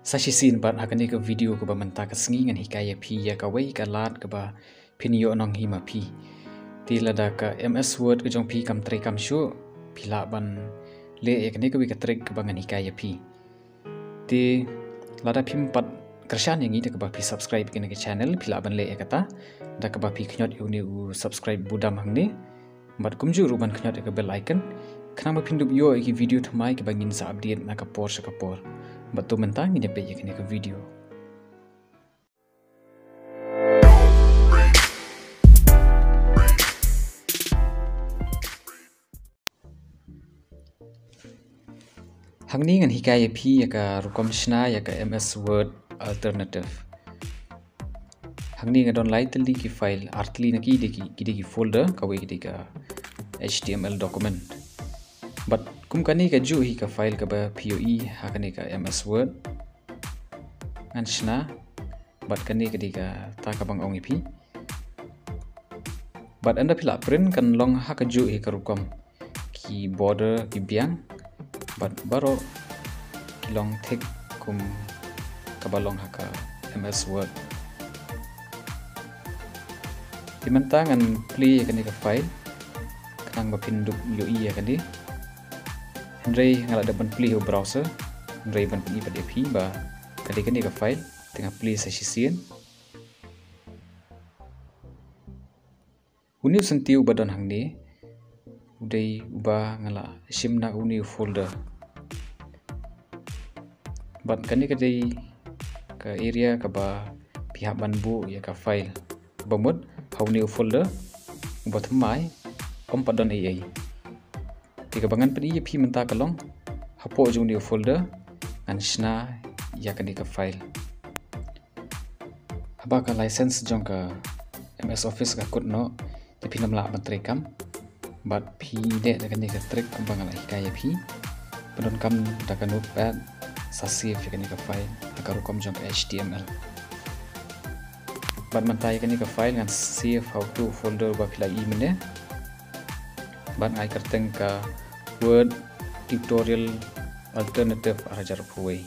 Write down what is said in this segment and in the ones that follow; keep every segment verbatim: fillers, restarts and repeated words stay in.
Sa shisien pat ha kane ka video kaba mynta ka sngi ngan hikai ïa phi ïa kawei ka lad kaba phin ïoh nong hi ma phi. Te lada ka M S Word ka jong phi kam trei kam shuh, phi lah ban leh ïa kane kawei ka trick kaba ngan hikai ïa phi. Te lada phim pat kyrshan ïa ngi da kaba phi subscribe ïa kane ka channel, phi lah ban leh ïa kata da kaba phi kynjot ïa une u subscribe budam hangne. Bad kumjuh ruh ban kynjot ïa ka bell icon, khnang ba phin dup ïoh ïa ki video thymmai kiba ngin sa update na ka por sha ka por. Bad to mynta ngin ïa peit ïa kane ka video. Hangne ngan hikai ïa phi ïa ka rukom shna ïa ka M S Word Alternative. Hangne nga don lai tylli ki file, ar tylli na ki dei ki, ki dei ki folder, kawei ki dei ka H T M L document. Bad kum kane kajuh hi ka file kaba phi ïohi ha kane ka M S Word. Ngan shna, bad kane ka dei kata kaba nga ong ïa phi. Bad ynda phi lah print kan long ha kajuh hi ka rukom. Ki border ki biang, bad baroh ki long thik kum kaba long ha ka M S Word. Te mynta ngan plie ïa kane ka file, khnang ba phin dup ïohi ïa kane. Hynrei nga la dep ban plie ha u browser, hynrei ban pyni pat ïa phi ba ka dei kane ka file, te nga plie sa shisien. Une u syntiew uba don hangne u dei uba nga la shim na une u folder. Bad kane ka dei ka area kaba phi hap ban buh ïa ka file. Kaba mut ha une u folder uba thymmai ym pat don ei ei. Te kaba ngan pyni ïa phi mynta ka long, hapoh jong une u folder ngan shna ïa kane ka file. Haba ka license jong ka M S Office ka kut noh, te phin ym lah ban trei kam. Bad phi dei da kane ka trick ba nga la hikai ïa phi. Pyndonkam da ka notepad, sa save ïa kane ka file ha ka rukom jong ka H T M L. Bad mynta ïa kane ka file ngan save ha uto u folder ba phi la ïohi mynne. Bad nga ai kyrteng ka Word Tutorial Alternative ar hajar arphew wei.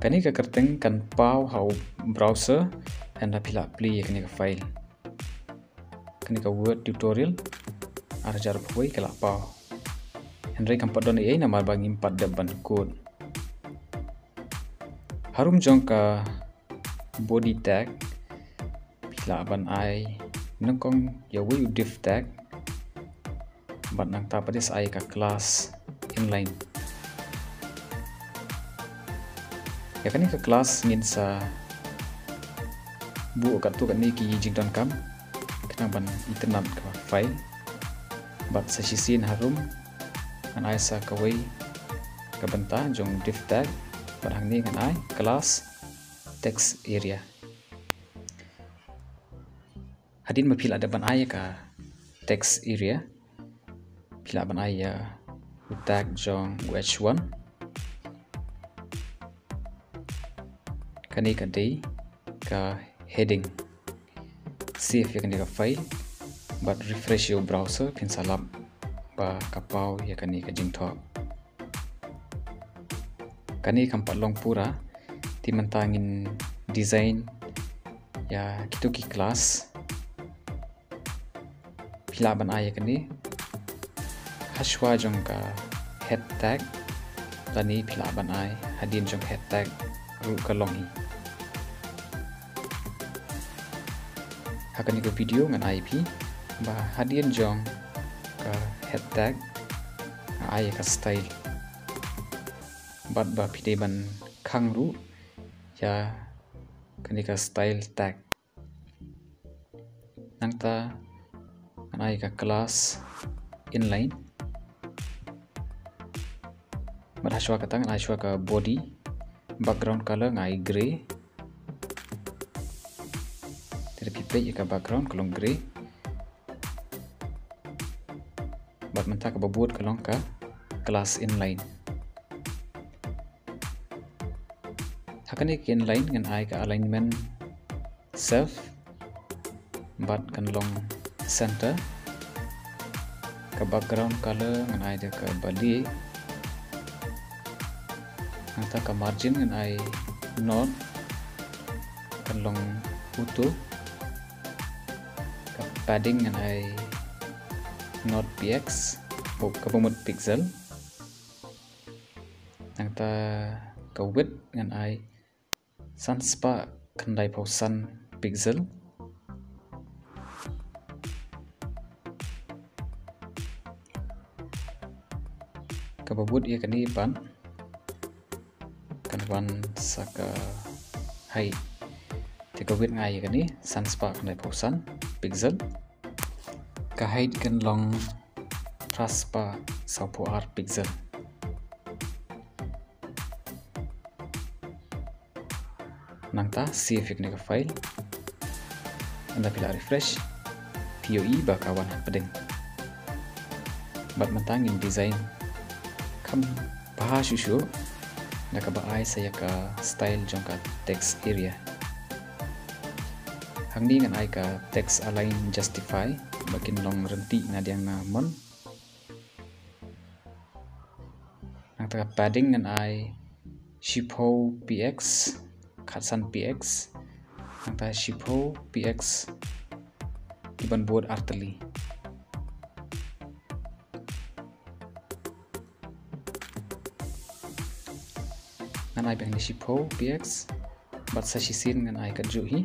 Kane ka kyrteng kan paw ha u browser, ynda phi la plie ïa kane ka file. Kane ka Word Tutorial ar hajar arphew wei ka la paw. Hynrei kam pat don ei ei namar ba ngim pat dep ban code. Harum jong ka body tag, phi lah ban ai nyngkong ïa uwei u div tag. Bad nangta pat sa ai ka class inline. Ïa kane ka class ngin sa buh katto katne ki jingdonkam khnang ban itynnad ka file. Bad sa shisien harum ngan ai sa kawei ka bynta jong div tag, bad hangne ngan ai class text area. Hadien ba phi la dep ban ai ka text area, phi lah ban ai ïa u tag jong u H one. Kane ka dei ka heading. Save ïa kane ka file bad refresh ïa u browser, phin sa lap ba ka paw ïa kane ka jingthoh. Kane kam pat long pura, te mynta ngin design ïa kito ki class. Phi lah ban ai ïa kane hashuwa jong ka head tag, lane phi lah ban ai hadien jong head tag ruh ka long hi. Ha kane ka video ngan ai ïa phi ba hadien jong ka head tag nga ai ïa ka style. Bad ba phi dei ban khang ruh ïa kane ka style tag. Nangta ngan ai ka class inline. Bad hashuwa kata ngan ai shuwa ka body, background color ngan ai grey. Te lada phi peit ïa ka background ka long grey. Bad mynta kaba bud ka long ka class inline. Ha kane ka inline ngan ai ka alignment self. bad kan long center. Ka background color ngan ai da kaba lieh. Nangta ka margin ngan ai nought, kan long auto. Ka padding ngan ai nought P X, oh, kaba mut pixel. Nangta ka width ngan ai san spah khyndai phew san pixel. Kaba bud ïa kane pat kan wan sa ka height. Te ka width ngan ai ïa kane san spah khyndai phew san pixel. Ka height kan long phra spah saw phew ar pixel. Nangta save ïa kane ka file. Ynda phi la refresh, phi ïohi ba ka wan hapdeng. Bad mynta ngin design kham bha shuh shuh da kaba ai sa ïa ka style jong ka text area. Hangne ngan ai ka text align justify ba kin long ryntih na diang na mon. Nangta ka padding ngan ai shiphew P X, khatsan P X. Nangta shiphew P X kiban bud artylli. Ngan ai biang ne shiphew P X bad sa shisien ngan ai kajuh hi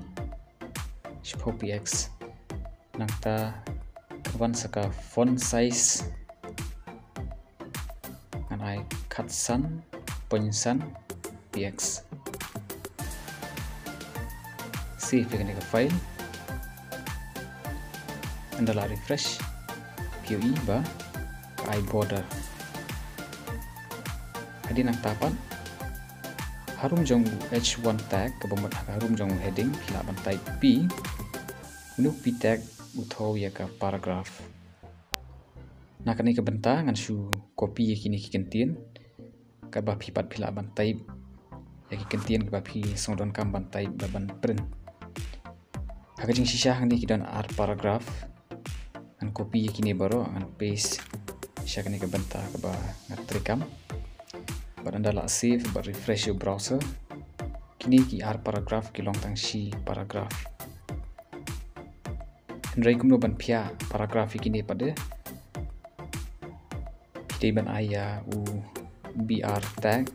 shiphew P X. Nangta ka wan sa ka font size ngan ai khatsan point san P X. Save ïa kane ka file. Ynda la refresh, phi ïohi ba ka ai border. Hadien nangta pat, harum jong u H one tag, kaba mut harum jong u heading, phi lah ban type P. Une u P tag u thew ïa ka paragraph. Na kane ka bynta ngan shu copy ïa kine ki kyntien, kaba phi pat phi lah ban type ïa ki kyntien kaba phi sngewdonkam ban type bad ban print. Ha ka jingshisha hangne ki don ar paragraph. Ngan copy ïa kine baroh, ngan paste sha kane ka bynta kaba nga treikam. Bad ynda la save bad refresh ïa u browser, kine ki ar paragraph ki long tang shi paragraph. Hynrei kumno ban phiah paragraph ïa kine pat de? Phi dei ban ai ïa u B R tag.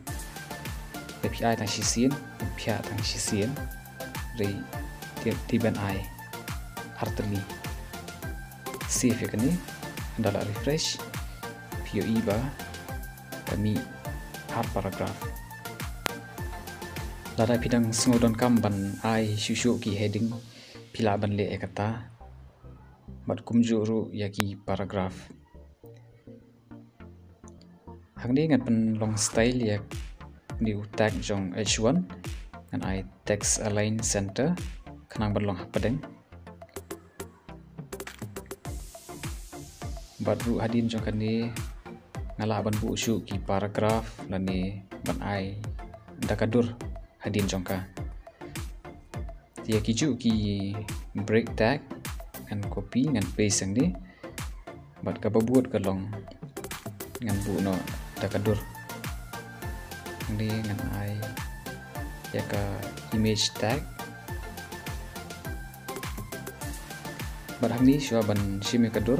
Te phi ai tang shisien, phiah tang shisien. Hynrei te, te ban ai artylli. Save ïa kane, ynda la refresh, phi ïohi ba ka mih ar paragraph. Lada phi dang sngewdonkam ban ai shuh shuh ki heading, phi lah ban leh ïa kata. Bad kumjuh ruh ïa ki paragraph. Hangne ngan pynlong style ïa une u tag jong H one, ngan ai text align center, khnang ban long hapdeng. Bad ruh hadien jong kane nga lah ban buh shuh ki paragraph lane ban ai da ka dur hadien jong ka. Te ïa kijuh ki break tag ngan copy ngan paste hangne. Bad kaba bud ka long ngan buh noh da ka dur. Hangne ngan ai ïa ka image tag. Bad hangne shuwa ban shim ïa ka dur,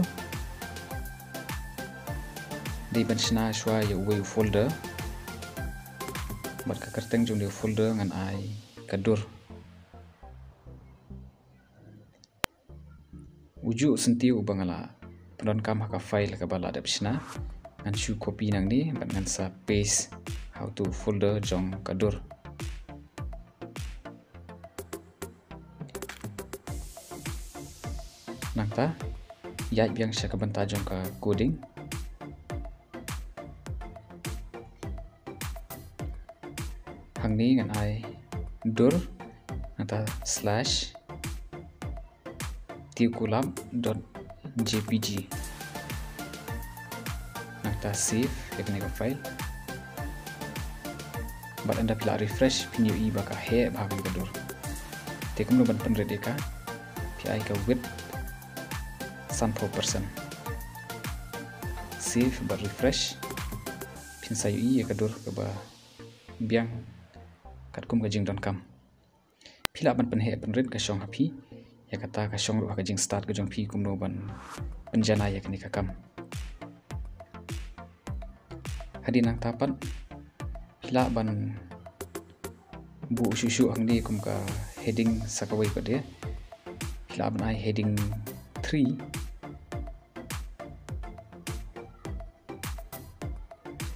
dei ban shna shuwa ïa uwei u folder. Bad ka kyrteng jong une u folder ngan ai ka dur. Ujuh syntiew uba nga la pyndonkam ha ka file kaba la dep shna, ngan shu copy nangne bad ngan sa paste ha uto u folder jong ka dur. Nangta ïaid biang sha ka bynta jong ka coding. Hangne ngan ai dur, nangta slash tewkulap dot J P G. Nangta save ïa kane ka file. Bad ynda phi la refresh phin ïohi ba ka heh bha kane ka dur. Te kumno ban pynrit ïa ka? Phi ai ka width sanphew percent. Save bad refresh. Phin sa ïohi ïa ka dur kaba biang katkum ka jingdonkam. Phi lah ban pynheh pynrit ka shong ha phi. Ïa kata ka shong ruh ha ka jingstad ka jong phi kumno ban pynjanai ïa kane ka kam. Hadien nangta pat phi lah ban buh shuh shuh hangne kum ka heading sa kawei pat de. Phi lah ban ai heading three.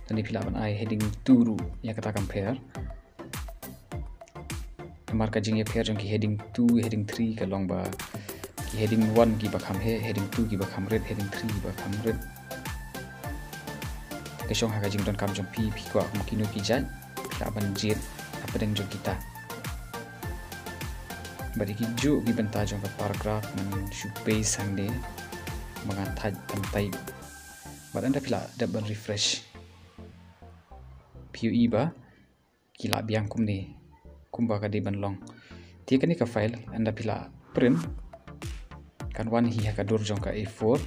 Lane phi lah ban ai heading two ruh ïa kata kam pher. Namar ka jingïapher jong ki heading two, heading three ka long ba ki heading one kiba kham heh, heading two kiba kham rit, heading three kiba kham rit. Ka shong ha ka jingdonkam jong phi, phi kwah kum kino ki jait, phi lah ban jied hapdeng jong kita. Bad ïa ki juh ki bynta jong ka paragraph ngan shu paste hangne ba nga thait ban type. Bad ynda phi lah dep ban refresh, phi ïohi ba ki lah biang kumne kumba ka dei ban long. Te kane ka file ynda phi lah print kan wan hi ha ka dur jong ka A four.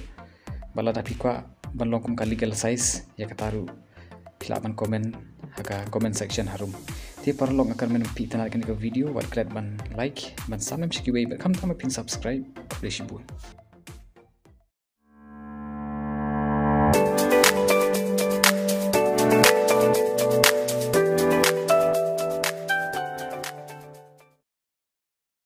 Bad lada phi kwah ban long kum ka legal size ïa kata ruh phi lah ban comment ha ka comment section harum. Te paralok, nga kyrmen ba phi itynnad ïa kane ka video, wat klet ban like, ban sam lem sha kiwei bad khamtam ba phin subscribe. Khublei shibun.